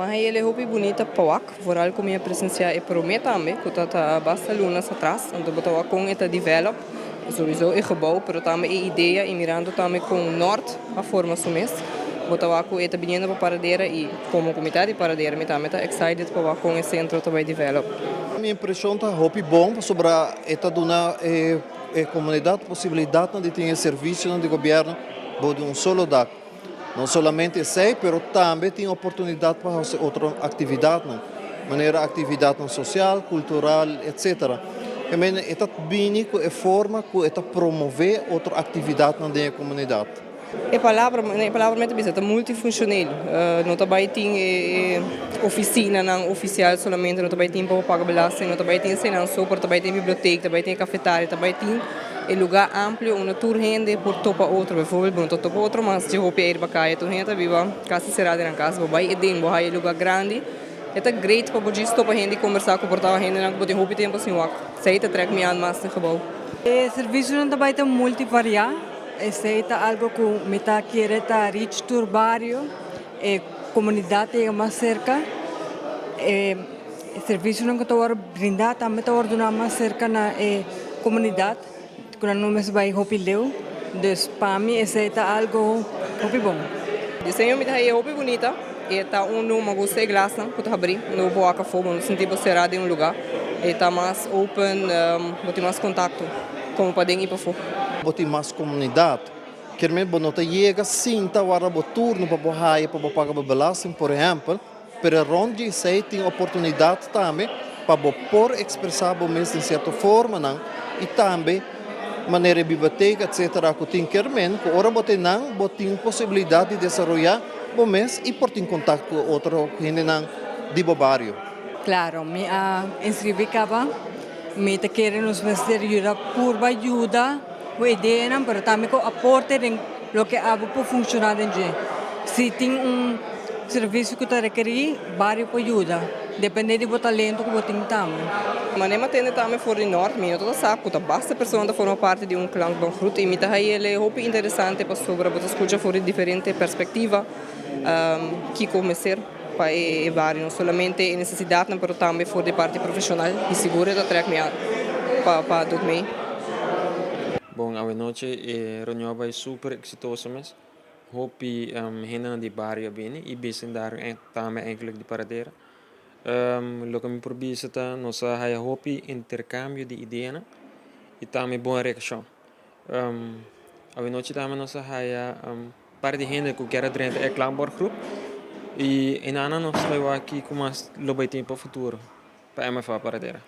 M'a hay'e hopi bunita pa wak, vooral cu mi a presencia e prome tambe, cu ta basta lunas atras, anto bo ta wak con e ta develop, sowieso e gebouw, pero tambe e idea y mirando tambe con Noord a forma su mes, bo ta wak cu e ta biniendo pa Paradera y como comité di Paradera mi tambe ta excited pa wak con e centro ta bay develop. Mi impresion ta hopi bon pasobra e ta duna e comunidad posibilidad di tin servicio di gobierno bou di un solo dak. No solamente esey, pero tambe tin oportunidad pa haci otro actividadnan, manera actividadnan social, cultural, etc. E men e ta bini cu e forma cu e ta promove otro actividadnan den e comunidad. E palabra mi ta bisa ta multifuncional. No ta bay tin oficinanan oficial solamente, no ta bay tin pa paga belasting, no ta bay tin esnan so, pero ta bay tin biblioteca, ta bay tin cafetaria, ta bay tin e lugar amplio unda tur hende por topa otro. Bijvoorbeeld, bo no ta topa otro mas di hopi ey riba caya, tur hende ta biba casi cera den cas, bo bay den, bo haya lugar grandi. E ta great pa bo djis topa hende y conversa cu por ta hendenan cu bo tin hopi tempo sin wak. Esey ta trek mi aan mas den gebouw. E servicionan ta bay ta multivaria, esey ta algo cu mi ta kere ta reach tur bario, e comunidad ta yega mas cerca, e servicionan cu ta wordo brinda tambe ta wordo duna mas cerca na e comunidad, cu nan no mester bay hopi leu, dus pa mi esey ta algo hopi bon. Diseño mi ta haya hopi bunita, e ta un mi gusta e glasnan cu ta habri, no bo wak afo, bo no sinti bo cera den un lugar, e ta mas open, bo tin mas contacto, como paden y pafo. Bo tin mas comunidad, kiermen bo no ta yega sinta warda bo turno pa bo haya pa bo paga bo belasting, por ehempel, pero rond di esey tin oportunidad tambe pa bo por expresa bo mes den cierto formanan y tambe manera biblioteca, etc. Cu tin kiermen cu ora bo tin nan, bo tin posibilidad di desaroya bo mes y por tin contacto cu otro hendenan di bo bario. Claro, mi a inscribi caba, mi ta kere nos mester yuda purba yuda cu ideanan, pero tambe cu aporte den loke abo por funciona den dje. Si tin un servicio cu ta rekeri, bario por yuda, depende di bo talento cu bo tin tambe. Manera mi a tende tambe for di Noord, mi no ta sa cu ta basta persona ta forma parti di un klankbordgroep y mi ta hay'e hopi interesante pasobra bo ta scucha for di diferente perspectiva kico mester pa e bario, no solamente e necesidadnan pero tambe for di parti profesional y sigur e ta trek mi aan pa doet mee. Bon, anochi e reunion a bay super exitoso mes. Hopi hendenan di bario a bini y vecindario tambe eigenlijk di Paradera. Loke mi por bisa ta nos a haya hopi intercambio di ideanan y tambe bon reaccion. Anochi tambe nos a haya par di hende cu kier a drenta e klankbordgroep y einan nos ta wak kico mas lo bay tin pa futuro pa MFA Paradera.